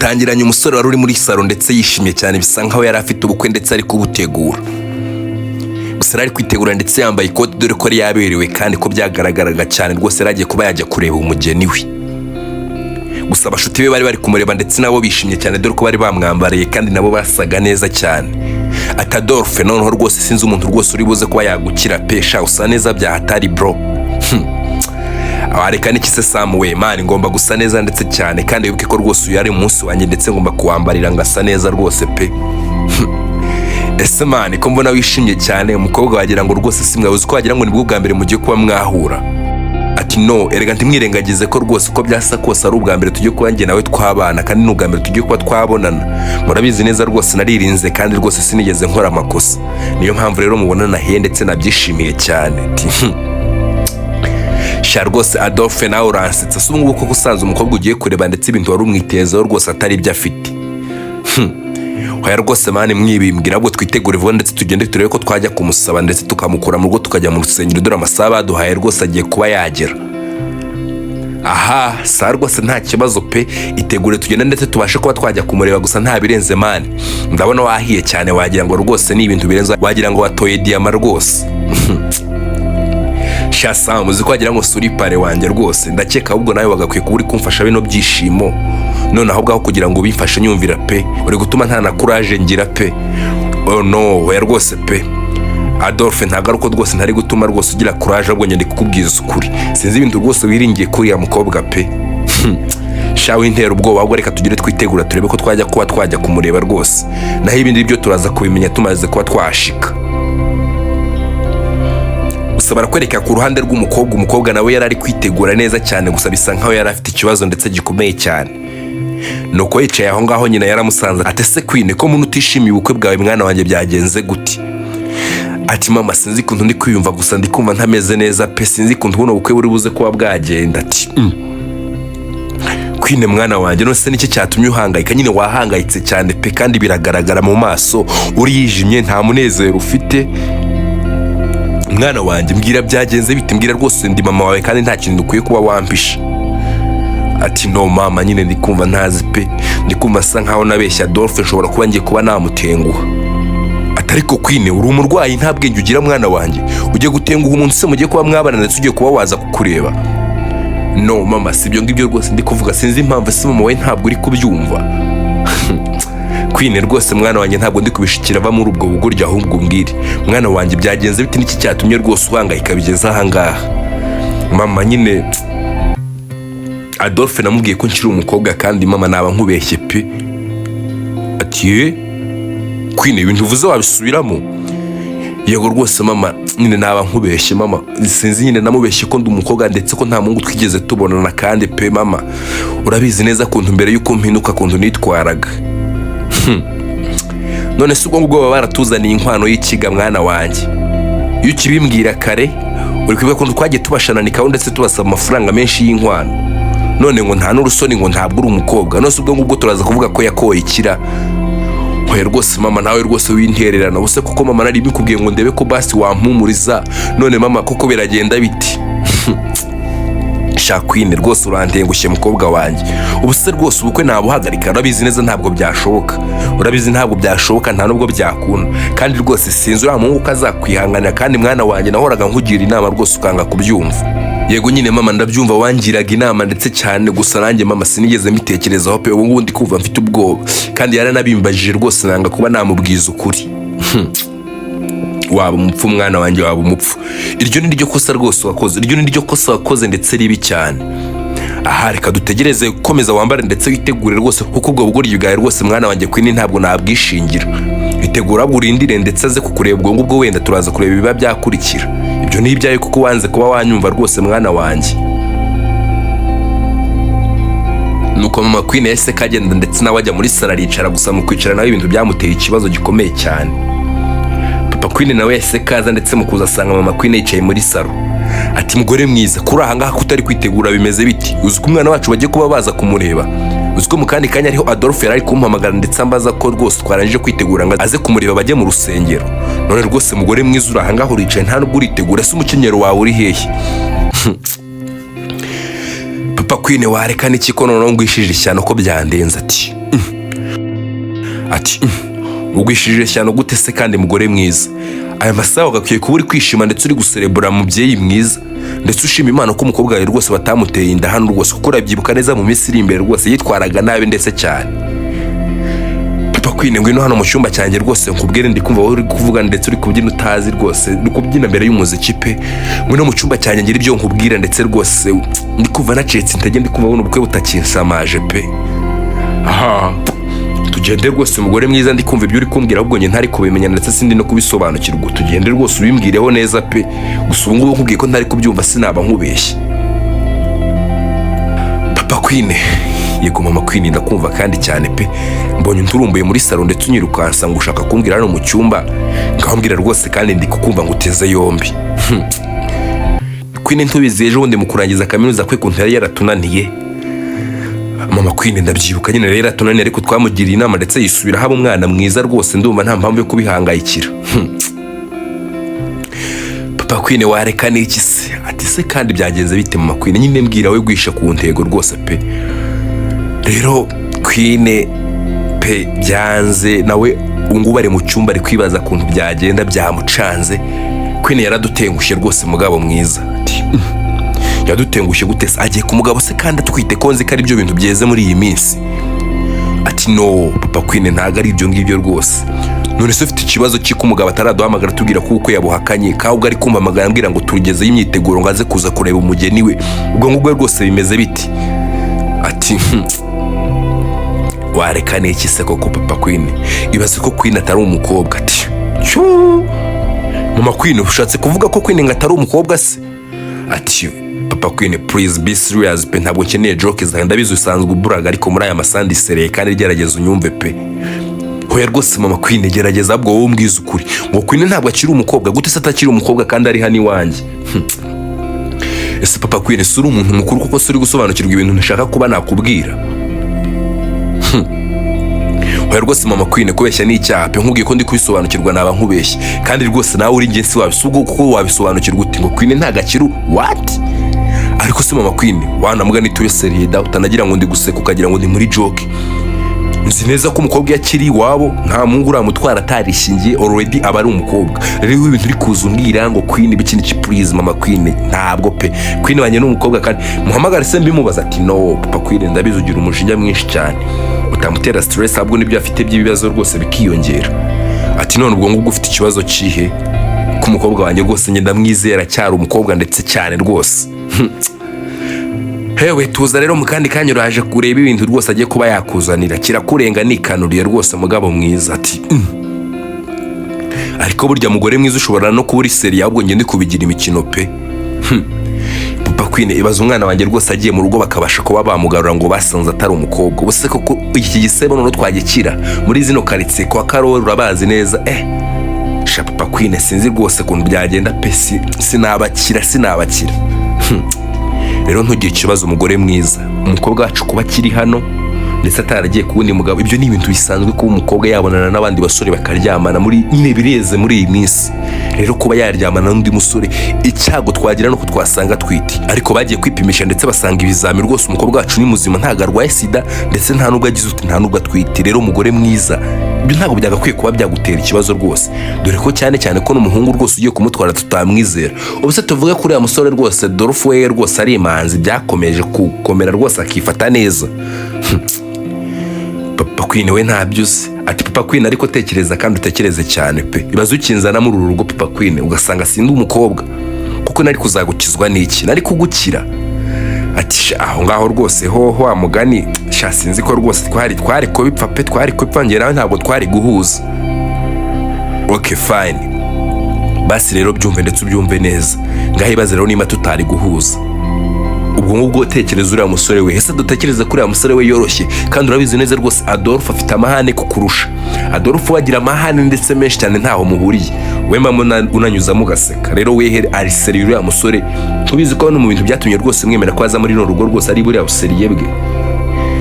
Dutangiranye umusore wari uri muri salo ndetse yishimye cyane, bisa nkaho yari afite ubukwe ndetse ari kubutegura. Gusa yari ari kwitegura ndetse yambaye ikoti, dore ko yari yaberewe kandi ko byagaragaraga cyane rwose yari agiye kuba yajya kureba umugeni we. Gusa abashuti be bari bari kumureba ndetse nabo bishimye cyane, dore ko bari bamwambariye kandi nabo basaga neza cyane. Ati: "Adolphe, noneho rwose sinzi umuntu rwose uri buze kuba yagukira pe. Sha, usa neza bya hatari, bro." Wareka n'iki se, Samu we? Man, ngomba gusa neza ndetse cyane, kandi wibuke ko rwose uyu ari umunsi wanjye ndetse ngomba kuwambarira ngasa neza rwose pe. Ese man, ko mbona wishimye cyane, umukobwa wagira ngo rwose si mwawe, uzi ko wagira ngo nibwo bwa mbere mugiye kuba mwahura? Ati: "No, erega ntimwirengagize ko rwose uko byasa kose ari ubwa mbere tugiye kuba njye nawe twabana, kandi ni ubwa mbere tugiye kuba twabonana. Murabizi neza rwose naririnze kandi rwose sinigeze nkora amakosa, niyo mpamvu rero mubona nahiye ndetse nabyishimiye cyane." Ati: "Sha rwose Adolphe, nawe uransetsa. Si ubungubu koko usanze umukobwa ugiye kureba ndetse ibintu wari umwitezeho rwose atari ibyo afite? Oya rwose man, mwibimbwira, ahubwo twitegure vuba ndetse tugende turebe ko twajya kumusaba ndetse tukamukura mu rugo tukajya mu rusengero, dore amasaha baduhaye rwose agiye kuba yagera aha." Saa rwose nta kibazo pe, itegure tugende ndetse tubashe kuba twajya kumureba. Gusa nta birenze man, ndabona wahiye cyane, wagira ngo rwose ni ibintu birenze, wagira ngo watoye diyama rwose. Sha Samu, uzi ko wagira ngo suri pare wanjye rwose? Ndakeka ahubwo nawe wagakwiye kuba uri kumfasha bino byishimo, none ahubwo aho kugira ngo ubimfashe, nyumvira pe, uri gutuma nta na courage ngira pe. Oh no, oya rwose pe Adolphe, ntabwo ari uko rwose ntari gutuma rwose ugira courage, ahubwo ngende kukubwiza ukuri, sinzi ibintu rwose wiringiye kuriya mukobwa pe. Sha, wintera ubwoba, ahubwo reka tugire twitegura turebe ko twajya kuba twajya kumureba rwose, naho ibindi byo turaza kubimenya tumaze kuba twashika. Gusa barakwereka ku ruhande rw'umukobwa, umukobwa nawe yari ari kwitegura neza cyane, gusa bisa nkaho yari afite ikibazo ndetse gikomeye cyane. Nuko yicaye aho ngaho, nyina yaramusanze. Ati: "Ese Queen, ko muntu utishimiye ubukwe bwawe, mwana wanjye, byagenze gute?" Ati: "Mama, sinzi ukuntu ndi kwiyumva, gusa ndi kumva ntameze neza pe, sinzi ukuntu buno bukwe buri buze kuba bwagenda." Ati: Queen mwana wanjye, none se nicyo cyatumye uhangayika? Nyine wahangayitse cyane pe, kandi biragaragara mu maso, urijimye, nta munezero ufite. Mwana wanjye, mbwira byagenze bite? Mbwira rwose, ndi mama wawe kandi nta kintu ukwiye kuba wampisha." Ati: "No mama, nyine ndi kumva ntazi pe, ndi kumva asa nkaho nabeshya Adolphe, nshobora kuba ngiye kuba namutenguha." Ati: "Ariko Queen, uri umurwayi, nta bwenge ugira mwana wanjye. Ugiye gutenguha umuntu se mugiye kuba mwabana ndetse ugiye kuba waza kukureba?" "No mama, si ibyo ngibyo rwose ndi kuvuga, sinzi impamvu. Ese mama we, ntabwo uri kubyumva?" "Queen rwose mwana wanjye, ntabwo ndi kubishikira, va muri ubwo bugoryi, ahubwo umbwire mwana wanjye, byagenze bite? Niki cyatumye rwose uhangayika bigeze aha ngaha?" "Mama, nyine Adolphe namubwiye ko nkiri umukobwa, kandi mama naba nkubeshye pe." Ati: "Ye Queen, ibintu uvuze wabisubiramo?" "Yego rwose mama, nyine naba nkubeshye mama, sinzi nyine, namubeshye ko ndi umukobwa ndetse ko nta muhungu twigeze tubonana, kandi pe mama, urabizi neza kuntu mbere y'uko mpinduka kuntu nitwaraga." "None se ubwo ngubwo baba baratuzaniye inkwano y'ikiga, mwana wanjye? Iyo ukibimbwira kare, uri kwibuka ukuntu twagiye tubashananikaho ndetse tubasaba amafaranga menshi y'inkwano, none ngo nta n'urusoni, ngo ntabwo uri umukobwa. None se ubwo ngubwo turaza kuvuga ko yakoye ikira?" "Oya rwose mama, nawe rwose wintererana ubuse kuko mama nari mbikubwiye ngo ndebe ko basi wampumuriza. None mama koko biragenda biti?" "Sha Queen, rwose urantengushye mukobwa wanjye. Ubu se rwose ubukwe nabuhagarika? Urabizi neza ntabwo byashoboka, urabizi ntabwo byashoboka, nta nubwo byakunda, kandi rwose sinzi uriya muhungu ko azakwihanganira. Kandi mwana wanjye, nahoraga nkugira inama rwose ukanga kubyumva." "Yego nyine mama, ndabyumva, wangiraga inama ndetse cyane, gusa nanjye mama sinigeze mbitekerezaho pe. Ubu ngubu ndi kumva mfite ubwoba, kandi yaranabimbajije rwose nanga kuba namubwiza ukuri." "Waba umupfu mwana wanjye, waba umupfu. Iryo ni ryo kosa rwose wakoze, iryo ni ryo kosa wakoze ndetse ribi cyane. Aha reka dutegereze, komeza wambare ndetse witegure rwose, kuko ubwo bugoryi bwawe rwose mwana wanjye Queen ntabwo nabwishingira. Itegura burindire ndetse aze kukureba, ubwo ngubwo wenda turaza kureba ibiba byakurikira. Ibyo ni ibyawe kuko wanze kuba wanyumva rwose mwana wanjye." Nuko mama Queen yahise kagenda ndetse nawe ajya muri salo aricara. Gusa mu kwicara nawe ibintu byamuteye ikibazo gikomeye cyane. Papa Queen nawe yahise kaza, ndetse mu kuza asanga mama Queen yicaye muri salo. Ati: "Mugore mwiza, kuri aha ngaha kutari kwitegura bimeze biti? Uzi ko umwana wacu bagiye kuba baza kumureba? Uzi ko mu kandi kanya ariho Adolphe yari ari kumpamagara ndetse ambaza ko rwose twarangije kwitegura ngo aze kumureba bajye mu rusengero? None rwose mugore mwiza, uri aha ngaha uricaye nta nubwo uritegura. Ese umukenyero wawe uri hehe?" "Papa Queen, wareka n'iki ko noneho ngwishije ishyano, ko byandenze?" Ati: Ati: "Ugwishije shyano gute se kandi, mugore mwiza? Aya masaha wagakwiye kuba uri kwishima ndetse uri guserebura, mubyeyi mwiza, ndetse ushima Imana ko umukobwa wawe rwose batamuteye inda hano rwose, kuko urabyibuka neza mu minsi iri imbere rwose yitwaraga nabi ndetse cyane. Papa Queen, ngwino hano mu cyumba cyanjye rwose nkubwire. Ndi kumva wowe uri kuvuga ndetse uri kubyina utazi rwose, uri kubyina mbere y'umuziki pe. Ngwino mu cyumba cyanjye ngira ibyo nkubwira, ndetse rwose ndi kumva nacitse intege, ndi kumva buno ubukwe butakinsamaje pe. Aha tugende rwose, umugore mwiza, ndi kumva ibyo uri kumbwira ahubwo njye ntari kubimenya ndetse sindi no kubisobanukirwa. Tugende rwose ubimbwireho neza pe. Gusa ubu ngubu nkubwiye ko ntari kubyumva sinaba nkubeshye." Papa Queen: "Yego mama Queen, ndakumva kandi cyane pe. Mbonye unturumbuye muri salo ndetse unyirukansa ngo ushaka kumbwira hano mu cyumba. Ngambwira rwose kandi ndi kukumva ngo uteze yombi." Queen, ntubizi ejo bundi mu kurangiza kaminuza kwe kuntu yari yaratunaniye? Mama Queen: "Ndabyibuka nyine, rero yaratunaniye, ariko twamugiriye inama ndetse yisubira haba umwana mwiza rwose. Ndumva nta mpamvu yo kubihangayikira." Papa Queen: "Wareka n'iki se?" Ati: "Se kandi byagenze bite, mama Queen? Nyine mbwira we, gwisha ku ntego rwose pe." Rero Queen pe byanze nawe, ubu ngubu ari mu cyumba ari kwibaza ukuntu byagenda, byamucanze. "Queen yaradutengushye rwose, mugabo mwiza." Ati: "Yadutengushye gute se? Agiye ku mugabo se kandi atwite, ko nzi ko ari byo bintu byeze muri iyi minsi?" Ati: "No papa Queen, ntabwo ari ibyo ngibyo rwose. None se ufite ikibazo cy'uko umugabo ataraduhamagara tubwira ko ubukwe yabuhakanye, kandi ari kumpamagara ambwira ngo tugezeyo imyiteguro, ngo aze kuza kureba umugeni we? Ubwo ngubwo rwose bimeze biti?" Ati: "Wareka n'iki se koko, papa Queen? Ibaze ko Queen atari umukobwa." Ati: "Cyuu, mama Queen, ushatse kuvuga ko Queen ngo atari umukobwa se?" Ati: "Papa Queen, please be serious pe, ntabwo nkeneye joke zawe. Ndabizi usanzwe uburaga, ariko muri aya masandi sérieux kandi gerageza unyumve pe." "Hoya rwose mama Queen, gerageza ahubwo wowe umbwize ukuri. Ngo Queen ntabwo akiri umukobwa? Gute se atakiri umukobwa kandi ari hano iwanjye? Ese papa Queen, si uri umuntu mukuru kuko si uri gusobanukirwa ibintu ntashaka kuba nakubwira?" "Hoya rwose mama Queen, kubeshya ni icyaha pe. Nkubwiye ko ndi kubisobanukirwa naba nkubeshye, kandi rwose nawe uri ngenzi wabyo ubwo kuko wabisobanukirwa uti ngo Queen ntabwo akiri what? Ariko se mama Queen, wanamuga nituye sérieux da, utanagira ngo ndi guseka ukagira ngo ndi muri joke. Nzi neza ko umukobwa iyo akiri iwabo nta muhungu uramutwara atarishingiye, already aba ari umukobwa. Rero iyo ibintu uri kuza umbwira ngo Queen ibiki n'iki, please mama Queen, ntabwo pe. Queen wanjye ni umukobwa kandi muhamagare se mbimubaza." Ati: "No papa Queen, ndabizi ugira umujinya mwinshi cyane, utamutera stress ahubwo n'ibyo afite by'ibibazo rwose bikiyongera." Ati: "None ubwo ngubwo ufite ikibazo kihe ko umukobwa wanjye rwose njye ndamwizera cyari umukobwa ndetse cyane rwose?" Hewe, tuza rero, mu kandi kanya uraje kureba ibintu rwose agiye kuba yakuzanira kirakurenga nikanuriye rwose, mugabo mwiza. Ati: Ariko burya mugore mwiza ushobora no kuba uri sérieux, ahubwo ngende kubigira imikino pe. Papa Queen, ibaza umwana wanjye rwose agiye mu rugo bakabasha kuba bamugarura ngo basanze atari umukobwa. Ubu se koko iki gisebo noneho twagikira muri zino karitsiye kwa Karori? Urabazi neza eh. Sha papa Queen, sinzi rwose ukuntu byagenda pe, sinabakira, sinabakira. Rero ntugire ikibazo, umugore mwiza. Umukobwa wacu kuba akiri hano ndetse ataragiye ku wundi mugabo, ibyo ni ibintu bisanzwe kuba umukobwa yabonana n'abandi basore bakaryamana muri nyine, bireze muri iyi minsi. Rero kuba yaryamana n'undi musore, icyago twagira nuko twasanga atwite, ariko bagiye kwipimisha ndetse basanga ibizami rwose umukobwa wacu ni muzima, ntabwo arwaye sida, ndetse nta nubwo agize uti nta nubwo atwite. Rero umugore mwiza, ibyo ntabwo byagakwiye kuba byagutera ikibazo rwose, dore ko cyane cyane ko n'umuhungu rwose ugiye kumutwara tutamwizera. Ubu se tuvuge kuri uriya musore rwose Dolphe we rwose ari imanzi, byakomeje gukomera rwose akifata neza? Papa Queen we ntabyo uzi." Ati: "Papa Queen, ariko tekereza kandi utekereze cyane pe. Ibaze ukinzana muri uru rugo, papa Queen, ugasanga sindi umukobwa kuko nari kuzagukizwa n'iki? Nari kugukira?" Ati: "Sha, aho ngaho rwose hoho wa mugani sha, sinzi ko rwose twari kubipfa pe, twari kubipfa njye nawe, ntabwo twari guhuza." "Ok fine, basi rero byumve ndetse ubyumve neza. Ngaho ibaze rero niba tutari guhuza, ubwo ngubwo tekereza uriya musore we. Ese dutekereze ko uriya musore we yoroshye? Kandi urabizi neza rwose Adolphe afite amahane kukurusha. Adolphe we agira amahane ndetse menshi cyane, ntaho muhuriye. We mbamo unanyuzamo ugaseka. Rero wehe ari sérieux uriya musore. Tubizi ko no mu bintu byatumye rwose mwemera ko aza muri runo rugo rwose ari buriya busérieux bwe."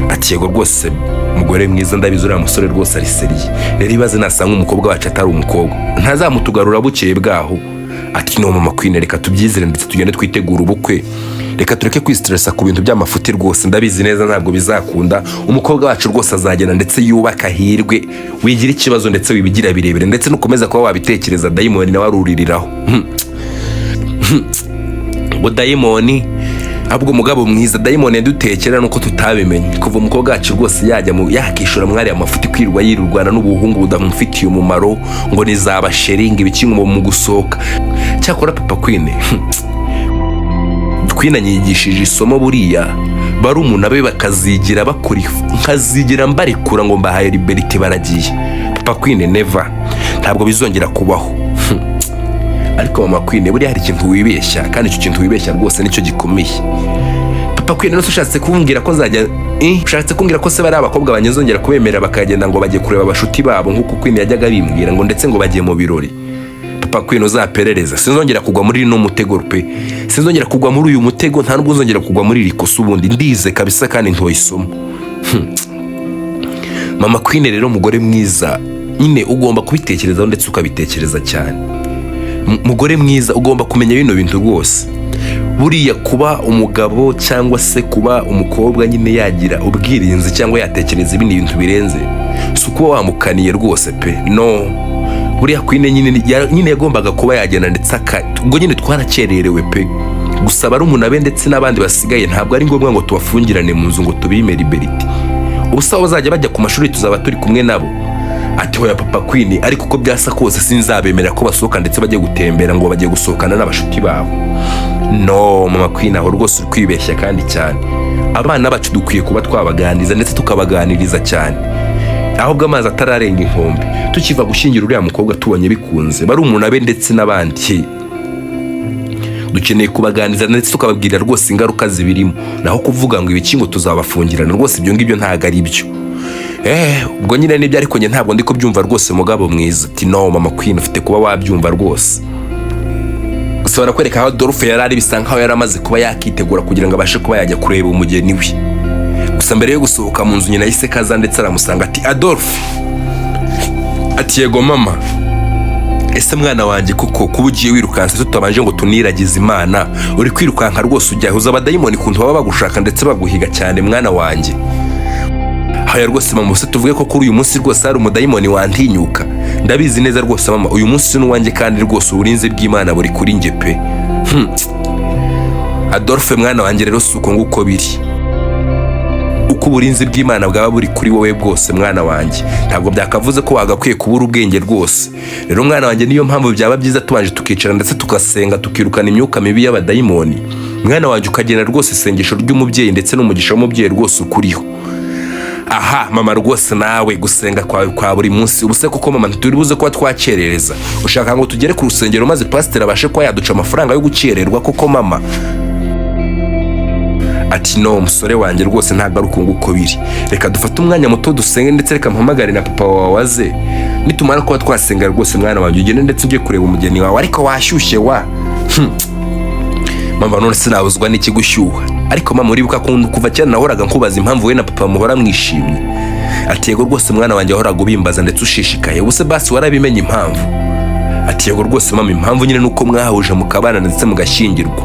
Ati: "Yego rwose mugore mwiza, ndabizi uriya musore rwose ari sérieux. Rero ibaze nasanga umukobwa wacu atari umukobwa, ntazamutugarura bukeye bwaho?" Ati: "No mama Queen, reka tubyizere ndetse tugende twitegura ubukwe. Reka tureke kwistressa ku bintu by'amafuti. Rwose ndabizi neza ntabwo bizakunda. Umukobwa wacu rwose azagenda ndetse yubaka ahirwe. Wigira ikibazo ndetse wibigira birebire, ndetse nukomeza kuba wabitekereza, dayimoni nawe aruririraho." Ngo dayimoni? Ahubwo umugabo mwiza, dayimoni yadutekera nuko tutabimenye. Kuva umukobwa wacu rwose yajya mu yakishura mwari amafuti, kwirwa yirurwana n'ubuhungu budamufitiye umumaro, ngo ni za basheringi ibiki, ngo mu gusohoka. Cyakora papa Queen, Queen anyigishije isomo. Buriya barumuna be bakazigira bakora, nkazigira mbarekura ngo mbahaye liberté, baragiye. Papa Queen, never, ntabwo bizongera kubaho. Ariko mama Queen, buriya hari ikintu wibeshya, kandi icyo kintu wibeshya rwose nicyo gikomeye. Papa Queen, none se ushatse kumbwira ko nzajya, ushatse kumbwira ko se bari abakobwa banjye nzongera kubemerera bakagenda ngo bagiye kureba abashuti babo, nk'uko Queen yajyaga abimbwira, ngo ndetse ngo bagiye mu birori? Papa Queen, uzaperereza, sinzongera kugwa muri rino mutego pe. Sinzongera kugwa muri uyu mutego, nta nubwo nzongera kugwa muri iri kosa. Ubundi ndize kabisa kandi ntoye isomo. Mama Queen rero, mugore mwiza, nyine ugomba kubitekerezaho ndetse ukabitekereza cyane. Mugore mwiza, ugomba kumenya bino bintu rwose. Buriya kuba umugabo cyangwa se kuba umukobwa nyine yagira ubwirinzi cyangwa yatekereza ibindi bintu birenze, si ukuba wamukaniye rwose pe. No buriya Queen nyine nyine yagombaga kuba yagenda ndetse ubwo nyine twarakererewe pe. Gusa barumuna be ndetse n'abandi basigaye, ntabwo ari ngombwa ngo tubafungirane mu nzu ngo tubime liberté. Ubusa bazajya bajya ku mashuri, tuzaba turi kumwe nabo. Ati: "Hoya papa Queen, ariko uko byasa kose sinzabemerera ko basohoka ndetse bajye gutembera ngo bagiye gusohokana n'abashuti babo." No mama Queen, aho rwose uri kwibeshya kandi cyane. Abana bacu dukwiye kuba twabaganiriza ndetse tukabaganiriza cyane, ahubwo amazi atararenga inkombe. Tukiva gushyingira uriya mukobwa, tubonye bikunze, barumuna be ndetse n'abandi dukeneye kubaganiriza ndetse tukababwira rwose ingaruka zibirimo. Naho kuvuga ngo ibiki, ngo tuzabafungirana, rwose ibyo ngibyo ntabwo ari byo. Ubwo nyine nibyo, ariko njye ntabwo ndi kubyumva rwose, mugabo mwiza. Ati: "No mama Queen, ufite kuba wabyumva rwose." Gusa barakwereka aho Adolphe yari ari, bisa nkaho yari amaze kuba yakitegura kugira ngo abashe kuba yajya kureba umugeni we. Gusa mbere yo gusohoka mu nzu, nyina yahise kaza ndetse aramusanga. Ati: "Adolphe." Ati: "Yego mama." "Ese mwana wanjye, kuko kuba ugiye wirukansa tutabanje ngo tuniragize Imana, uri kwirukanka rwose ujya uza abadayimoni ukuntu baba bagushaka ndetse baguhiga cyane, mwana wanjye?" "Haya rwose mama, se tuvuge ko kuri uyu munsi rwose hari umudayimoni wantinyuka? Ndabizi neza rwose mama, uyu munsi ni uwanjye, kandi rwose uburinzi bw'Imana buri kuri njye pe." "Adolphe mwana wanjye, rero si uko nguko biri. Uko uburinzi bw'Imana bwaba buri kuri wowe bwose, mwana wanjye, ntabwo byakavuze ko wagakwiye kubura ubwenge rwose. Rero mwana wanjye, niyo mpamvu byaba byiza tubanje tukicara ndetse tugasenga, tukirukana imyuka mibi y'abadayimoni, mwana wanjye, ukagenda rwose isengesho ry'umubyeyi ndetse n'umugisha w'umubyeyi rwose ukuriho." "Aha mama, rwose nawe gusenga kwawe kwa buri munsi. Ubuse kuko mama, ntituri buze kuba twakerereza? Ushaka ngo tugere ku rusengero maze pasiteri abashe kuba yaduca amafaranga yo gukererwa koko mama?" Ati: "No musore wanjye, rwose ntabwo ari uko nguko biri. Reka dufate umwanya muto dusenge, ndetse reka mpamagare na papa wawe aze. Nitumara kuba twasenga rwose, mwana wanjye, ugende ndetse ujye kureba umugeni wawe. Ariko washyushye wa." "Mama, none sinabuzwa n'iki gushyuha?" "Ariko mama, uribuka kuva kera nahoraga nkubaza impamvu wowe na papa muhora mwishimye?" Ati: "Yego rwose mwana wanjye, wahoraga ubimbaza ndetse ushishikaye. Ubuse basi warabimenye impamvu?" Ati: "Yego rwose mama, impamvu nyine nuko mwahuje mukabana ndetse mugashyingirwa."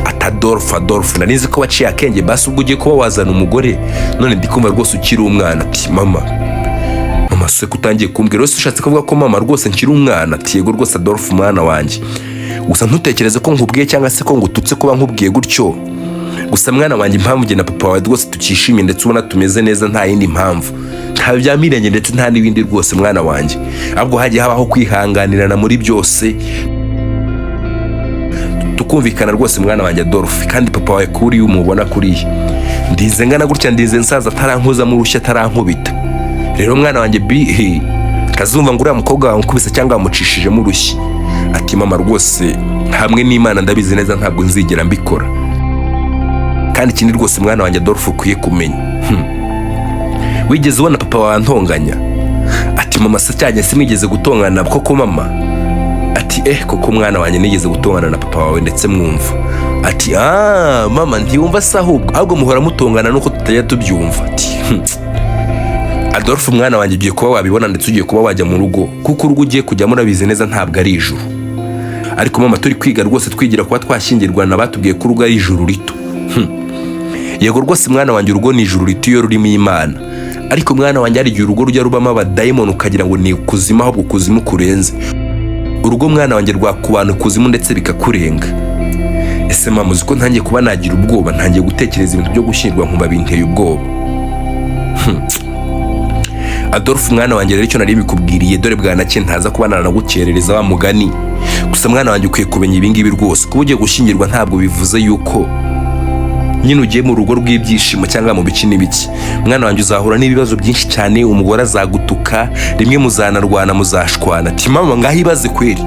Ati: "Adolphe, Adolphe, nari nzi ko waciye akenge, basi ubwo ugiye kuba wazana umugore, none ndi kumva rwose ukiri umwana." Ati: "Mama, mama se ko utangiye kumbwira rwose, ushatse kuvuga ko mama rwose nkiri umwana?" Ati: "Yego rwose Adolphe mwana wanjye. Gusa ntutekereze ko nkubwiye cyangwa se ko ngututse kuba nkubwiye gutyo. Gusa mwana wanjye, impamvu njye na papa wawe rwose tukishimye ndetse ubona tumeze neza, nta yindi mpamvu, nta bya mirenge ndetse nta n'ibindi rwose mwana wanjye, ahubwo hagiye habaho kwihanganirana muri byose, tukumvikana rwose mwana wanjye Adolphe. Kandi papa wawe kuri umubona kuriya, ndize ngana gutya, ndize nsaza atarankozamo urushyi, atarankubita. Rero mwana wanjye, bihe kazumva ngo uriya mukobwa wawe cyangwa wamucishijemo urushyi." Ati: "Mama, rwose hamwe n'Imana ndabizi neza ntabwo nzigera mbikora. Kandi ikindi rwose mwana wanjye Adolphe ukwiye kumenya, wigeze ubona papa wawe antonganya?" Ati: "Mama se cyajya simwigeze gutongana koko mama?" Ati: "Eh, koko mwana wanjye, nigeze gutongana na papa wawe ndetse mwumva." Ati: "Ah mama, ntiyumva se ahubwo muhora mutongana nuko tutajya tubyumva." Ati: "Adolphe mwana wanjye, ugiye kuba wabibona ndetse ugiye kuba wajya mu rugo, kuko urugo ugiye kujyamo urabizi neza ntabwo ari ijuru. Ariko mama, turi kwiga rwose, twigira kuba twashyingirwana, batubwiye ko urugo ari ijuru rito. Yego rwose mwana wanjye, urugo ni ijuru rito iyo rurimo Imana. Ariko mwana wanjye, hari igihe urugo rujya rubamo abadayimoni ukagira ngo ni ukuzimu, ahubwo ukuzimu kurenze urugo. Mwana wanjye, rwakubana ukuzimu ndetse bikakurenga. Ese mama, uzi ko ntangiye kuba nagira ubwoba? Ntangiye gutekereza ibintu byo gushyingirwa nkumva binteye ubwoba. Adolphe mwana wanjye, rero icyo nari bikubwiriye, dore bwanake ntaza kuba nanagukerereza wa mugani. Gusa mwana wanjye, ukwiye kumenya ibingibi rwose: kuba ugiye gushyingirwa ntabwo bivuze yuko nyine ugiye mu rugo rw'ibyishimo cyangwa mu biki n'ibiki. Mwana wanjye, uzahura n'ibibazo byinshi cyane. Umugore azagutuka rimwe, muzanarwana, muzashwana. Ati: "Mama, ngaho ibaze kweri,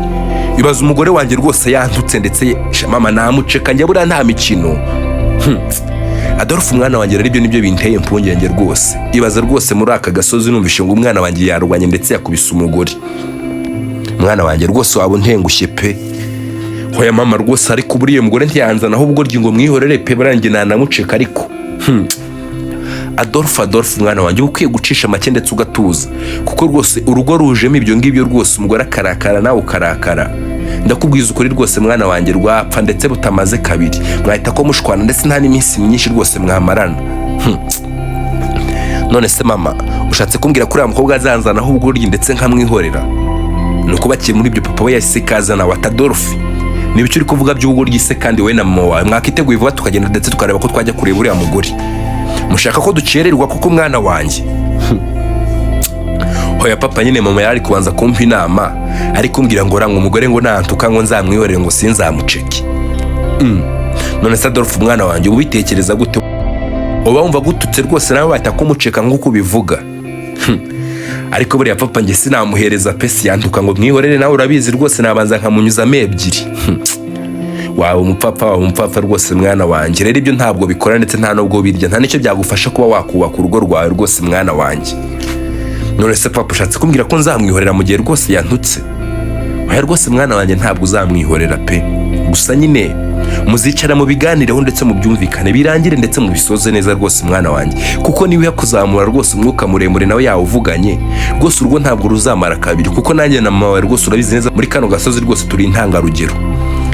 ibaze umugore wanjye rwose yantutse ndetse mama namuceka njya, buriya nta mikino." Adolphe mwana wanjye, rero ibyo nibyo binteye impungenge rwose. Ibaze rwose, muri aka gasozi numvishe ngo umwana wanjye yarwanye ndetse yakubise umugore. Mwana wanjye, rwose waba untengushye pe. Hoya mama rwose, ariko buriya mugore ntiyanzana ahubwo ryo ngo mwihorere pe, buriya njye nanamuceka ariko. Adolphe, Adolphe mwana wanjye, uba ukwiye gucisha make ndetse ugatuza, kuko rwose urugo rujemo ibyo ngibyo rwose, umugore akarakara nawe ukarakara, ndakubwiza ukuri rwose mwana wanjye, rwapfa ndetse butamaze kabiri. Mwahita ko mushwana ndetse nta n'iminsi myinshi rwose mwamarana. None se mama, ushatse kumbwira ko uriya mukobwa azanzanaho ubugoryi ndetse nkamwihorera? Ni uko bakiri muri ibyo, papa we yahise kazana wa Adolphe: "Niba icyo uri kuvuga by'ubugoryi se, kandi wowe na mama wawe mwakiteguye vuba tukagenda ndetse tukareba ko twajya kureba uriya mugore? Mushaka ko dukererwa kuko mwana wanjye?" "Hoya papa, nyine mama yari kubanza kumpa inama, ari kumbwira ngo ranga umugore ngo nantuka ngo nzamwihorere, ngo sinzamuceke." None se Adolphe umwana wanjye, uba ubitekereza gute? Uba wumva gututse rwose nawe bahita kumuceka nk'uko ubivuga? Ariko buriya papa, njye sinamuhereza pe, siyantuka ngo mwihorere, nawe urabizi rwose, nabanza nkamunyuzamo ebyiri. Waba umupfapfa, waba umupfapfa rwose mwana wanjye. Rero ibyo ntabwo bikora ndetse nta nubwo birya, nta n'icyo byagufasha kuba wakubaka urugo rwawe rwose mwana wanjye. None se papa, ushatse kumbwira ko nzamwihorera mu gihe rwose yantutse? Oya rwose mwana wanjye, ntabwo uzamwihorera pe. Gusa nyine muzicara mu biganireho ndetse mubyumvikane, birangire ndetse mubisoze neza rwose mwana wanjye, kuko niba kuzamura rwose umwuka muremure nawe yawuvuganye rwose, urugo ntabwo ruzamara kabiri, kuko nanjye na mama wawe rwose urabizi neza, muri kano gasozi rwose turi intangarugero.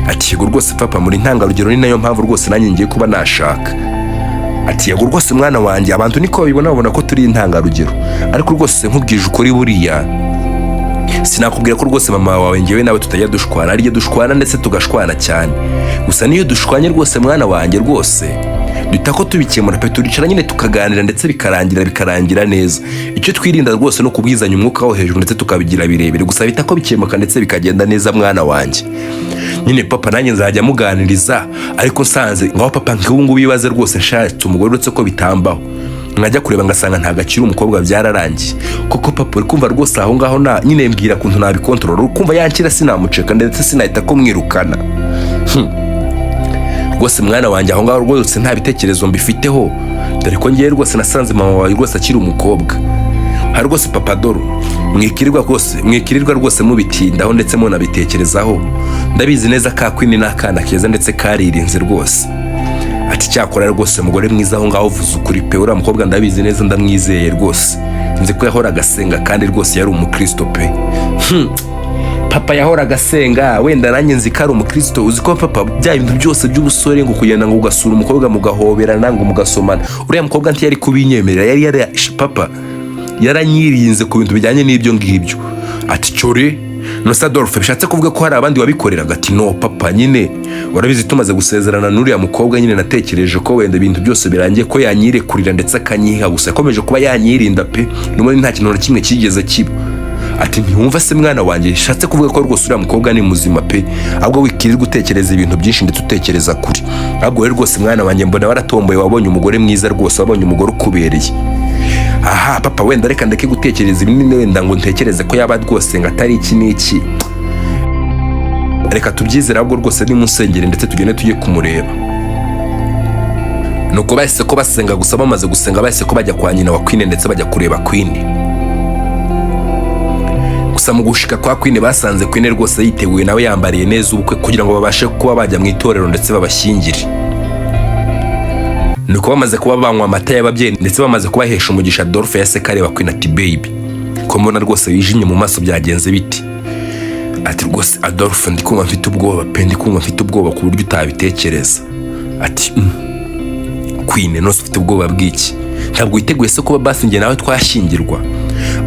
Ati: "Yego rwose papa, muri intangarugero, ni nayo mpamvu rwose nanjye ngiye kuba nashaka." Ati: "Yego rwose mwana wanjye, abantu niko babibona, babona ko turi intangarugero. Ariko rwose nkubwije ukuri, buriya sinakubwira ko rwose mama wawe ngewe nawe tutajya dushwana. Ariyo dushwana ndetse tugashwana cyane. Gusa niyo dushwanye rwose mwana wanjye, rwose duhita ko tubikemura pe. Turicara nyine tukaganira ndetse bikarangira neza. Icyo twirinda rwose no kubwizanya umwuka wo hejuru ndetse tukabigira birebire. Gusa bita ko bikemuka ndetse bikagenda neza mwana wanjye." "Nyine papa, nanjye nzajya muganiriza, ariko nsanze ngaho papa, nk'ubu ngubu ibibaze rwose nshatse umugore, uretse ko bitambaho, nkajya kureba ngasanga ntabwo akiri umukobwa, byararangiye koko papa, uri kumva rwose aho ngaho na nyine mbwira ukuntu nabikontorora. Uri kumva yankira sinamuceka ndetse sinahita ko mwirukana." "Rwose mwana wanjye, aho ngaho rwose nta bitekerezo mbifiteho, dore ko ngewe rwose nasanze mama wawe rwose akiri umukobwa." "Hari rwose papa Doro, mwikirirwa rwose, mwikirirwa rwose mubitindaho ndetse munabitekerezaho. Ndabizi neza ka Queen ni akana keza ndetse karirinze rwose." Ati: "Cyakora rwose mugore mwiza, aho ngaho uvuze ukuri pe. Uriya mukobwa ndabizi neza, ndamwizeye rwose, nzi ko yahoraga asenga kandi rwose yari umukristo pe." Papa yahoraga asenga, wenda nanjye nzi ko ari umukristo. Uzi ko papa, bya bintu byose by'ubusore, ngo kugenda ngo ugasura umukobwa mugahoberana, ngo mugasomana, uriya mukobwa ntiyari kubinyemerera. Yari papa yaranyirinze ku bintu bijyanye n'ibyo ngibyo." Ati: "Cyore nose Adolphe, bishatse kuvuga ko hari abandi wabikoreraga?" Ati: "No papa, nyine urabizi, tumaze gusezerana n'uriya mukobwa nyine natekereje ko wenda ibintu byose birangiye, ko yanyirekurira ndetse akanyiha. Gusa yakomeje kuba yanyirinda pe, n'ubundi nta kintu na kimwe cyigeze kiba." Ati: "Ntiwumva se mwana wanjye, bishatse kuvuga ko rwose uriya mukobwa ni muzima pe. Ahubwo wikirirwa utekereza ibintu byinshi ndetse utekereza kure. Ahubwo rero rwose mwana wanjye, mbona waratomboye, wabonye umugore mwiza rwose, wabonye umugore ukubereye." "Aha papa, wenda reka ndeke gutekereza ibinini, wenda ngo ntekereze ko yaba rwose ngo atari iki n'iki. Reka tubyizere, ahubwo rwose nimunsengere ndetse tugende tujye kumureba." Nuko bahise ko basenga. Gusa bamaze gusenga, bahise ko bajya kwa nyina wa Queen ndetse bajya kureba Queen. Gusa mu gushika kwa Queen, basanze Queen rwose yiteguye nawe, yambariye neza ubukwe kugira ngo babashe kuba bajya mu itorero ndetse babashyingire. Nuko bamaze kuba banywa amata y'ababyeyi ndetse bamaze kubahesha umugisha, Adolphe yase kareba Queen ati: "Baby, ko mbona rwose wijimye mu maso, byagenze biti?" Ati: "Rwose Adolphe, ndi kumva mfite ubwoba pe, ndi kumva mfite ubwoba ku buryo utabitekereza." Ati: Queen, none ufite ubwoba bw'iki? Ntabwo witeguye se kuba basi njye nawe twashyingirwa?"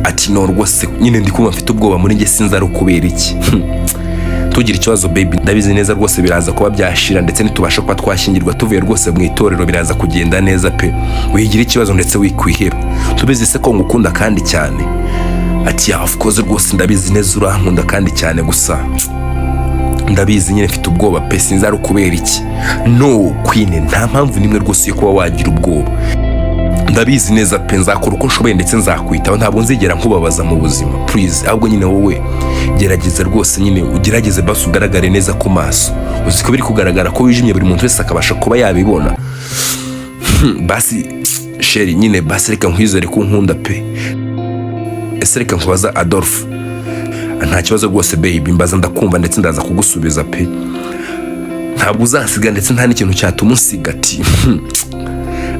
Ati: "No rwose nyine ndi kumva mfite ubwoba muri njye, sinzi ari ukubera iki." "Tugire ikibazo baby, ndabizi neza rwose biraza kuba byashira, ndetse nitubasha kuba twashyingirwa tuvuye rwose mu itorero biraza kugenda neza pe. Wigira ikibazo ndetse wikwiheba, tubizi se ko ngukunda kandi cyane?" Ati: "Yeah, of course, rwose ndabizi neza urankunda kandi cyane, gusa ndabizi nyine mfite ubwoba pe, sinzi ari ukubera iki." "No Queen, nta mpamvu nimwe rwose yo kuba wagira ubwoba. Ndabizi neza pe, nzakora uko nshoboye ndetse nzakwitaho, ntabwo nzigera nkubabaza mu buzima. Please, ahubwo nyine wowe gerageza rwose nyine ugerageze basi ugaragare neza ku maso. Uzi ko biri kugaragara ko wijimye, buri muntu wese akabasha kuba yabibona. Basi chérie, nyine basi reka nkwizere ko unkunda pe. Ese reka nkubaza Adolphe." "Nta kibazo rwose baby, mbaza ndakumva ndetse ndaza kugusubiza pe." "Ntabwo uzasiga ndetse nta n'ikintu cyatuma unsiga?" Ati: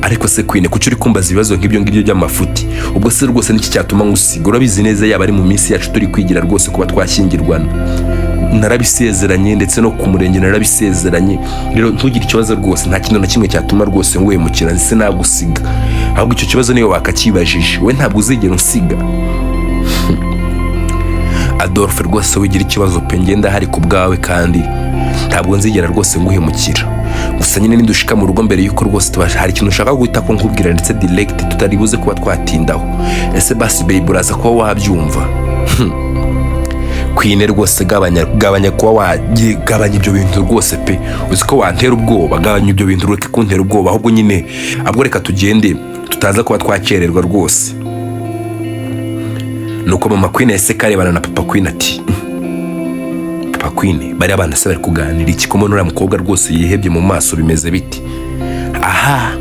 "Ariko se Queen, kuki uri kumbaza ibibazo nk'ibyo ngibyo by'amafuti? Ubwo se rwose niki cyatuma ngusiga? Urabizi neza, yaba ari mu minsi yacu turi kwigira rwose kuba twashyingirwana narabisezeranye, ndetse no ku murenge narabisezeranye. Rero ntugire ikibazo rwose, nta kintu na kimwe cyatuma rwose nguhemukira ndetse nagusiga. Ahubwo icyo kibazo niyo wakakibajije we, ntabwo uzigera unsiga." "Adolphe, rwose wigira ikibazo pe, ngenda hari ku bwawe kandi ntabwo nzigera rwose nguhemukira. Gusa nyine nidushika mu rugo, mbere y'uko rwose tubasha, hari ikintu ushaka guhita ko nkubwira ndetse direct tutari buze kuba twatindaho. Ese basi baby, uraza kuba wabyumva?" "Queen, rwose gabanya, gabanya kuba gabanya ibyo bintu rwose pe. Uzi ko wantera ubwoba? Gabanya ibyo bintu, ureke kuntera ubwoba. Ahubwo nyine ahubwo reka tugende tutaza kuba twakererwa rwose." Nuko mama Queen yahise karebana na papa Queen, ati: "Papa Queen, bariya bana se bari kuganira iki, ko mbona uriya mukobwa rwose yihebye mu maso, bimeze biti?" "Aha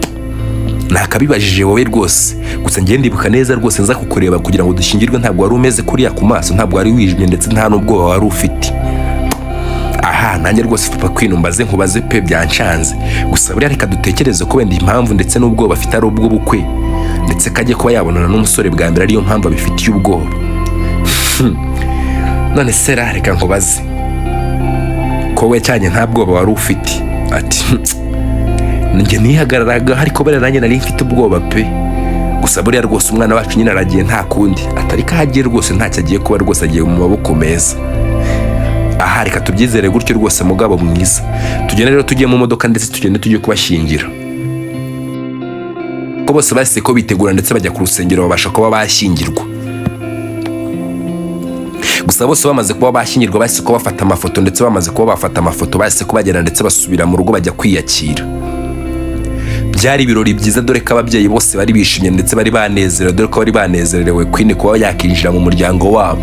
nakabibajije wowe rwose. Gusa njye ndibuka neza rwose nza kukureba kugira ngo dushyingirwe, ntabwo wari umeze kuriya ku maso, ntabwo wari wijimye ndetse nta n'ubwoba wari ufite." "Aha nanjye rwose papa Queen, mbaze nkubaze pe, byancanze. Gusa buriya reka dutekereze ko wenda impamvu ndetse n'ubwoba afite ari ubw'ubukwe, ndetse kajye kuba yabonana n'umusore bwa mbere, ariyo mpamvu abifitiye ubwoba. None se ra, reka nkubaze, ko we cyane nta bwoba wari ufite?" Ati: "Njye nihagararaga, ariko buriya nanjye nari mfite ubwoba pe. Gusa buriya rwose umwana wacu nyine aragiye, nta kundi, atari ko ahagiye rwose ntacyo agiye kuba, rwose agiye mu maboko meza. Aha reka tubyizere gutyo rwose. Mugabo mwiza, tugende rero tujye mu modoka ndetse tugende tujye kubashyingira." Ko bose bahise ko bitegura ndetse bajya ku rusengero, babasha kuba bashyingirwa. Gusa bose bamaze kuba bashyingirwa, bahise ko bafata amafoto, ndetse bamaze kuba bafata amafoto bahise ko bagera ndetse basubira mu rugo bajya kwiyakira. Byari ibirori byiza, dore ko ababyeyi bose bari bishimye ndetse bari banezerewe, dore ko bari banezerewe Queen kuba yakinjira mu muryango wabo.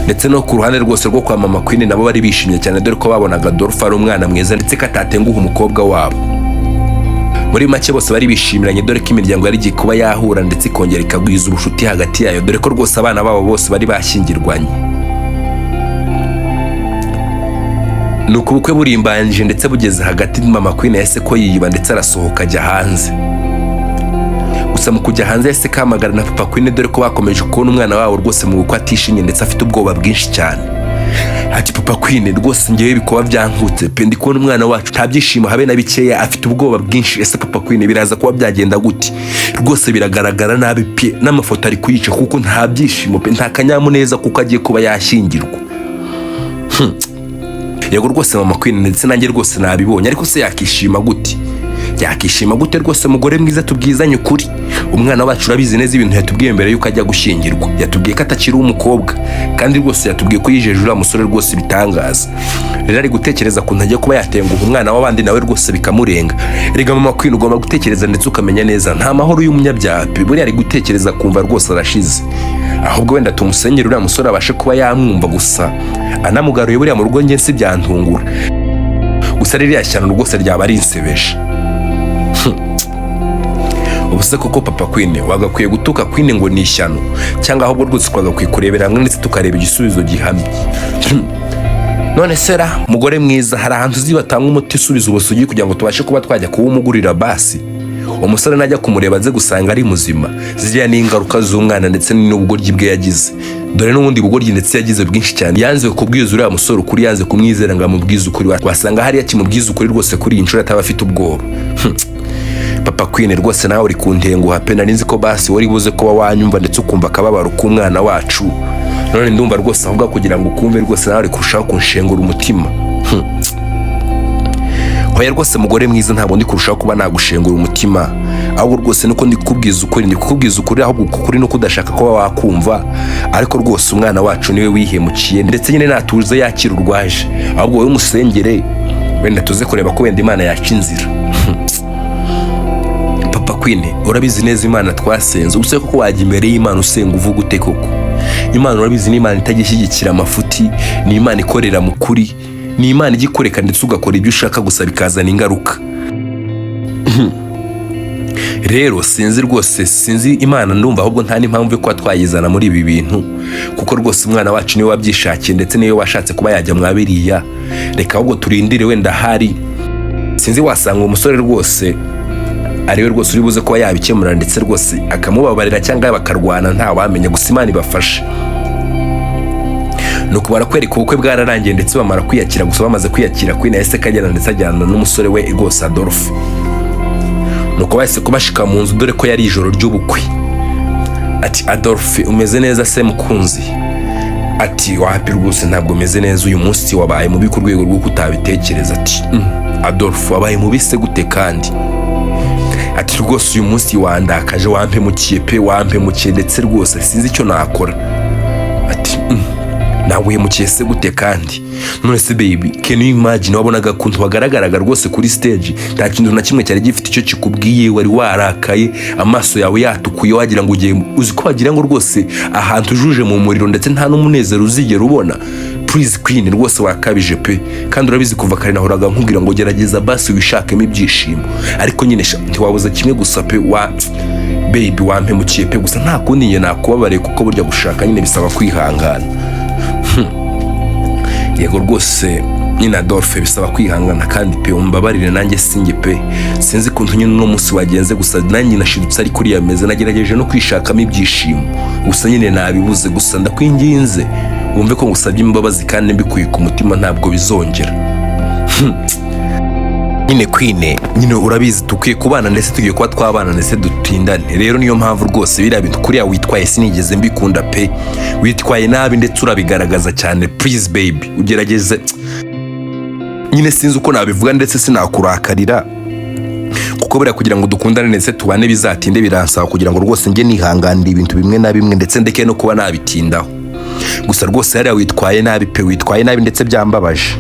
Ndetse no ku ruhande rwose rwo kwa mama Queen nabo bari bishimye cyane, dore ko babonaga Adolphe ari umwana mwiza ndetse ko atatenguha umukobwa wabo. Muri make bose bari bishimiranye, dore ko imiryango yari igiye kuba yahura ndetse ikongera ikagwiza ubucuti hagati yayo, dore ko rwose abana babo bose bari bashyingirwanye. Nuko ubukwe burimbanije ndetse bugeze hagati, mama Queen yahise ko yiyiba ndetse arasohoka ajya hanze. Gusa mu kujya hanze yahise kahamagara na papa Queen, dore ko bakomeje kubona umwana wabo rwose mu bukwe atishimye ndetse afite ubwoba bwinshi cyane. Ati: "Papa Queen, rwose ngewe bikuba byankutse pe, ndi kubona umwana wacu nta byishimo habe na bikeya, afite ubwoba bwinshi. Ese papa Queen, biraza kuba byagenda gute? Rwose biragaragara nabi pe, n'amafoto ari kuyica kuko nta byishimo pe, nta kanyamuneza kuko agiye kuba yashyingirwa." "Yego rwose mama Queen, ndetse nanjye rwose nabibonye. Ariko se yakishima gute? Yakishima gute rwose? Mugore mwiza, tubwizanye ukuri, umwana wacu urabizi neza ibintu yatubwiye mbere yuko ajya gushyingirwa. Yatubwiye ko atakiri umukobwa, kandi rwose yatubwiye ko yijeje uriya musore rwose ibitangaza. Rero ari gutekereza ukuntu ajya kuba yatenguha umwana w'abandi nawe rwose bikamurenga. Erega mama Queen, ugomba gutekereza ndetse ukamenya neza, nta mahoro y'umunyabyaha pe. Buriya ari gutekereza kumva rwose arashize. Ahubwo wenda tumusenyere uriya musore abashe kuba yamwumva. Gusa anamugaruye buriya mu rugo njye si byantungura. Gusa ririya shyano rwose ryaba ari insebeje. Ubu se koko papa Queen, wagakwiye gutuka Queen ngo ni ishyano, cyangwa ahubwo rwose twagakwiye kurebera hamwe ndetse tukareba igisubizo gihamye? None sera mugore mwiza, hari ahantu uzi batanga umuti usubiza ubusugi kugira ngo tubashe kuba twajya kuwumugurira basi?" Umusore najya kumureba aze gusanga ari muzima. Ziriya ni ingaruka z'umwana ndetse n'ubugoryi bwe yagize. Dore n'ubundi bugoryi ndetse yagize bwinshi cyane: yanze kubwiza uriya musore ukuri, yanze kumwizera ngo amubwize ukuri. Wasanga hariya kimubwiza ukuri rwose kuri iyi nshuro ataba afite ubwoba. Papa Queen, rwose nawe uri kuntenguha pe. Nari nzi ko basi wari buze kuba wanyumva ndetse ukumva akababaro k'umwana wacu. None ndumva rwose ahubwo kugira ngo ukumve, rwose nawe uri kurushaho kunshengura umutima. Hoya rwose, mugore mwiza, ntabwo ndi kurushaho kuba nagushengura umutima, ahubwo rwose nuko ndi kukubwiza ukuri, ndi kukubwiza ukuri. Ahubwo ukuri nuko udashaka kuba wakumva. Ariko rwose umwana wacu niwe wihemukiye, ndetse nyine natuze yakira urwaje. Ahubwo wowe umusengere, wenda tuze kureba ko wenda Imana yaca inzira. Papa Queen, urabizi neza Imana twasenze. Ubuse koko wajya imbere y'Imana usenga uvuga ute koko? Imana urabizi ni Imana itajya ishyigikira amafuti, ni Imana ikorera mu kuri, ni Imana ijya ikureka ndetse ugakora ibyo ushaka, gusa bikazana ingaruka. Rero sinzi rwose, sinzi Imana, ndumva ahubwo nta n'impamvu yo kuba twayizana muri ibi bintu, kuko rwose umwana wacu niwe wabyishakiye, ndetse niwe washatse kuba yajya mwa biriya. Reka ahubwo turindire, wenda ahari sinzi, wasanga umusore rwose ariwe rwose uri buze kuba yabikemura, ndetse rwose akamubabarira cyangwa bakarwana, ntawamenya. Gusa Imana ibafashe. Nuko barakwereka ubukwe bwararangiye, ndetse bamara kwiyakira. Gusa bamaze kwiyakira, Queen yahise kagenda, ndetse ajyana n'umusore we rwose Adolphe. Nuko bahise kubashika mu nzu, dore ko yari ijoro ry'ubukwe. Ati: "Adolphe, umeze neza se mukunzi?" Ati: "Wapi rwose, ntabwo umeze neza. Uyu munsi wabaye mubi ku rwego rw'uko utabitekereza." Ati: Adolphe, wabaye mubi se gute kandi?" Ati: "Rwose uyu munsi wandakaje, wampemukiye pe, wampemukiye, ndetse rwose sinzi icyo nakora." Ati: Naguhemukiye se gute kandi?" "None se baby, can you imagine, wabonaga ukuntu wagaragaraga rwose kuri stage, nta kintu na kimwe cyari gifite icyo kikubwiye. Wari warakaye, amaso yawe yatukuye, wagira ngo ugiye, uzi ko wagira ngo rwose ahantu ujuje mu muriro, ndetse nta n'umunezero uzigera ubona. Please Queen, rwose wakabije pe. Kandi urabizi kuva kare nahoraga nkubwira ngo gerageza basi wishakemo ibyishimo, ariko nyine ntiwabuza kimwe gusa pe. Wa baby, wampemukiye pe. Gusa nta kundi, njye nakubabariye, kuko burya gushaka nyine bisaba kwihangana." "Yego rwose nyine Adolphe, bisaba kwihangana, kandi pe umbabarire nanjye sinjye pe. Sinzi ukuntu nyine uno munsi wagenze, gusa nanjye nashidutse ari kuriya meze. Nagerageje no kwishakamo ibyishimo, gusa nyine nabibuze. Gusa ndakwinginze wumve ko ngusabye imbabazi kandi mbikuye ku mutima, ntabwo bizongera." "Nyine Queen, nyine urabizi dukwiye kubana, ndetse tugiye kuba twabana, ndetse dutindane. Rero niyo mpamvu rwose biriya bintu kuriya witwaye sinigeze mbikunda pe. Witwaye nabi ndetse urabigaragaza cyane. Please baby, ugerageze nyine, sinzi uko nabivuga, ndetse sinakurakarira, kuko buriya kugira ngo dukundane ndetse tubane bizatinde, biransaba kugira ngo rwose njye nihanganira ibintu bimwe na bimwe, ndetse ndeke no kuba nabitindaho. Gusa rwose hariya witwaye nabi pe, witwaye nabi ndetse byambabaje.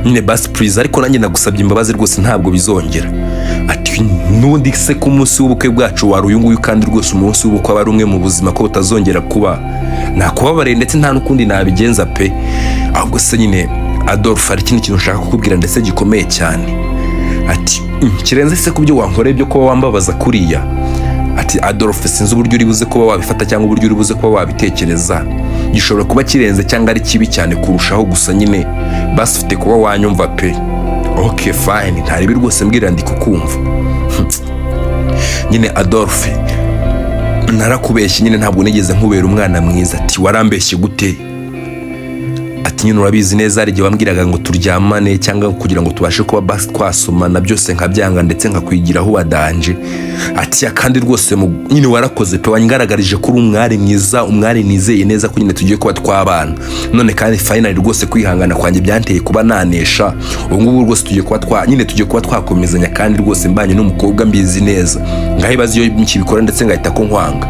Nyine basi please, ariko nanjye nagusabye imbabazi rwose, ntabwo bizongera." Ati: "N'ubundi se ko umunsi w'ubukwe bwacu wari uyu nguyu, kandi rwose umunsi w'ubukwe aba ari umwe mu buzima, ko butazongera kuba, nakubabariye ndetse nta n'ukundi nabigenza pe. Ahubwo se nyine Adolphe, hari ikindi kintu ushaka kukubwira ndetse gikomeye cyane." Ati: Kirenze se ku byo wankoreye byo kuba wambabaza kuriya?" Ati: "Adolphe, sinzi uburyo uri buze kuba wabifata cyangwa uburyo uri buze kuba wabitekereza. Gishobora kuba kirenze cyangwa ari kibi cyane kurushaho, gusa nyine basi ufite kuba wanyumva pe." "Ok fine, ntaribi rwose, mbwira ndi kukumva." "Nyine Adolphe, narakubeshye nyine, ntabwo nigeze nkubera umwana mwiza." Ati: "Warambeshye gute?" Ati: "Nyine urabizi neza, hari igihe wambwiraga ngo turyamane cyangwa kugira ngo tubashe kuba basi twasomana, byose nkabyanga, ndetse nkakwigiraho wadanje." Ati: "Ya, kandi rwose nyine warakoze pe, wangaragarije ko uri umwari mwiza, umwari nizeye neza ko nyine tugiye kuba twabana. None kandi finally rwose kwihangana kwanjye byanteye kuba nanesha. Ubu ngubu rwose tugiye kuba twa nyine tugiye kuba twakomezanya, kandi rwose mbanye n'umukobwa mbizi neza. Ngaho ibaze iyo nkibikora ndetse ngahita ko nkwanga,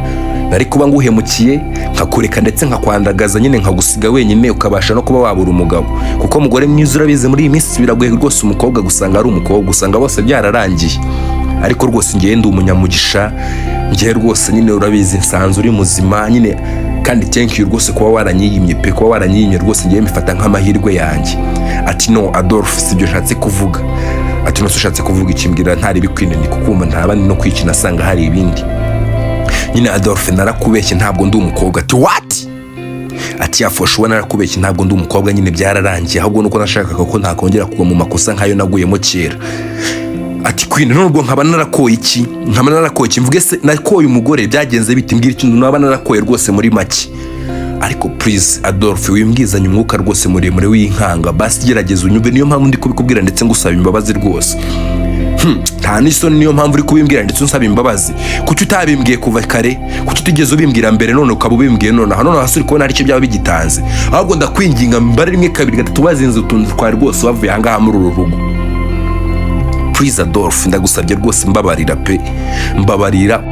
nari kuba nguhemukiye, nkakureka ndetse nkakwandagaza, nyine nkagusiga wenyine, ukabasha no kuba wabura umugabo. Kuko mugore mwiza, urabizi muri iyi minsi biragoye rwose umukobwa gusanga ari umukobwa, usanga bose byararangiye. Ariko rwose ngewe ndi umunyamugisha. Ngewe rwose nyine urabizi nsanzwe uri muzima nyine, kandi thank you rwose kuba waranyiyimye pe. Kuba waranyiyimye rwose ngewe mbifata nk'amahirwe yanjye." Ati: "No Adolphe, sibyo nshatse kuvuga." Ati: "Nose ushatse kuvuga iki? Mbwira, ntari bikwine ni kukumva, ntaba no kwikina asanga hari ibindi." "Nyine Adolphe, narakubeshye, ntabwo ndi umukobwa." Ati: "What?" Ati: "Yafoshe uwo, narakubeshye, ntabwo ndi umukobwa nyine, byararangiye. Ahubwo nuko nashakaga ko ntakongera kugwa mu makosa nk'ayo naguyemo kera." Ati: "Queen, none ubwo nkaba narakoye iki? Nkaba narakoye iki? Mvuge se nakoye umugore? Byagenze bite? Mbwira ikintu naba narakoye rwose muri make." Ariko please, Adolphe, wimbwizanye umwuka rwose muremure w'inkanga. Basi gerageza unyumve, niyo mpamvu ndi kubikubwira ndetse ngusaba imbabazi rwose. Nta n'isoni, niyo mpamvu uri kubimbwira ndetse unsaba imbabazi? Kuki utabimbwiye kuva kare? Kuki utigeze ubimbwira mbere, none ukaba ubimbwiye nonaha? None hasi uri kubona hari icyo byaba bigitanze? Ahubwo ndakwinginga, mbare rimwe, kabiri, gatatu, wazinze utuntu twawe rwose, wavuye ahangaha muri uru rugo. Please, Adolphe, ndagusabye rwose, mbabarira pe, mbabarira.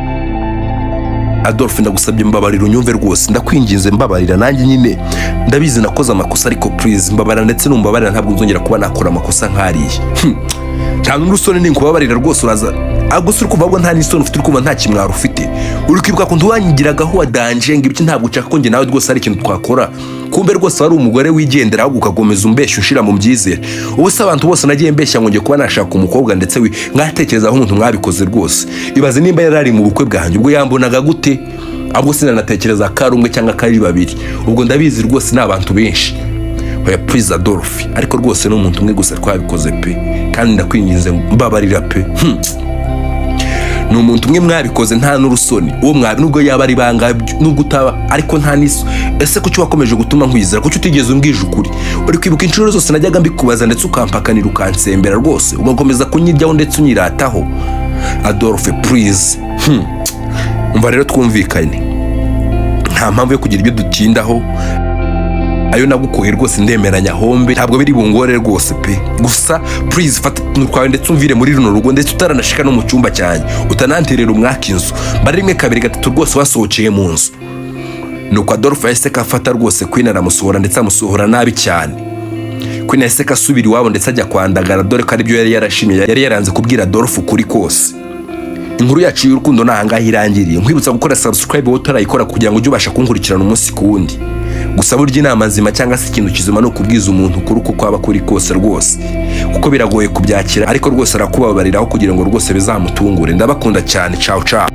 Adolphe, ndagusabye, mbabarira, unyumve rwose, ndakwinginze, mbabarira. Nanjye nyine ndabizi nakoze amakosa, ariko please mbabarira, ndetse numbabarira ntabwo nzongera kuba nakora amakosa nk'ariya. Nta n'urusoni, ninkubabarira rwose uraza gusa uri kumva ahubwo nta n'isoni ufite, uri kumva nta kimwaro ufite. Uri kwibuka ko wanyigiragaho wa danger, ngo ibiki, ntabwo ushaka ko njye nawe rwose hari ikintu twakora. Kumbe rwose wari umugore wigendera, ahubwo ugakomeza umbeshya, ushira mu byizere. Ubu se abantu bose nagiye mbeshya ngo ngiye kuba nashaka umukobwa, ndetse we mwatekereza aho umuntu mwabikoze rwose. Ibaze nimba yari ari mu bukwe bwanjye, ubwo yambonaga gute? Ahubwo sinanatekereza ko ari umwe cyangwa ko ari babiri, ubwo ndabizi rwose ni abantu benshi. Oya, please, Adolphe, ariko rwose ni umuntu umwe gusa twabikoze pe, kandi ndakwinginze, mbabarira pe. Ni umuntu umwe mwabikoze, nta n'urusoni. Uwo mwabi nubwo yaba ari banga, nubwo utaba, ariko nta n'iso. Ese kuki wakomeje gutuma nkwizera? Kuki utigeze umbwije ukuri? Uri kwibuka inshuro zose najyaga mbikubaza, ndetse ukampakanira, ukansembera rwose, ugakomeza kunyiryaho ndetse unyirataho? Adolphe, please. Umva rero, twumvikane, nta mpamvu yo kugira ibyo dutindaho. Ayo nagukoye rwose ndemeranya hombe, ntabwo biri bungore rwose pe. Gusa please, fata utuntu twawe ndetse umvire muri runo rugo, ndetse utaranashika no mu cyumba cyanjye, utananterera umwaka inzu. Mbara rimwe, kabiri, gatatu, rwose wasohokeye mu nzu. Nuko Adolphe yahise afata rwose Queen, aramusohora, ndetse amusohora nabi cyane. Queen yahise asubira iwabo ndetse ajya kwandagara, dore ko aribyo yari yarashimye, yari yaranze kubwira Adolphe ukuri kose. Inkuru yacu y'urukundo ni ahangaha irangiriye. Nkwibutsa gukora subscribe wowe utarayikora, kugira ngo ujye ubasha kunkurikirana umunsi ku wundi. Gusa burya inama nzima cyangwa se ikintu kizima ni ukubwiza umuntu ukuri uko kwaba kuri kose rwose, kuko biragoye kubyakira, ariko rwose arakubabariraho kugira ngo rwose bizamutungure. Ndabakunda cyane, ciao ciao.